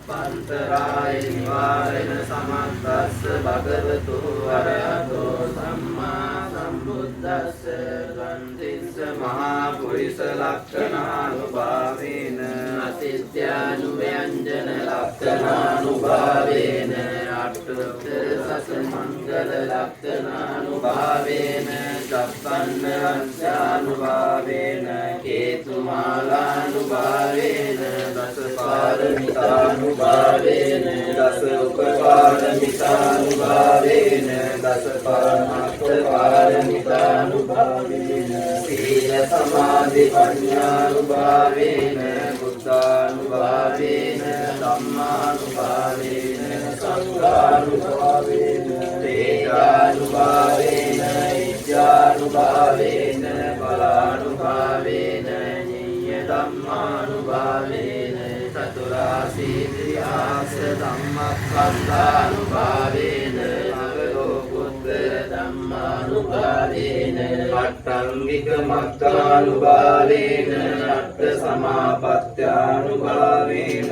සප්පන්තරාය නිවාරණ සමත්තස්ස භගවතු අරහතෝ සම්මා සම්බුද්දස්ස. දන්තිස්ස මහා පුරිස ලක්ඛණානුභාවේන, අතිත්‍යානුව්‍යංජන ලක්ඛණානුභාවේන, අට්ඨුත්තර සස මංගල ලක්ඛණානුභාවේන, චප්පන්න වංශානුභාවේන, කේතුමාලානුභාවේන, දස පාරමිතානුභාවේන, දස උපපාරමිතානුභාවේන, දස පරමත්ත පාරමිතානුභාවේන, සීල සමාධි ප්‍රඥානුභාවේන, බුද්ධානුභාවේන, ධම්මානුභාවේන, සංඝානුභාවේන, තේජානුභාවේන, ඉජ්ජානුභාවේන, බලානුභාවේන, ඤෙය්‍ය ධම්මානුභාවේන, චතුරාසීතිහාස ධම්මස්කන්ධානුභාවේන, අවලෝකුත්තර ධම්මානුභාවේන, අට්ඨංගික මග්ගානුභාවේන, අට්ඨ සමාපත්ත්‍යානුභාවේන.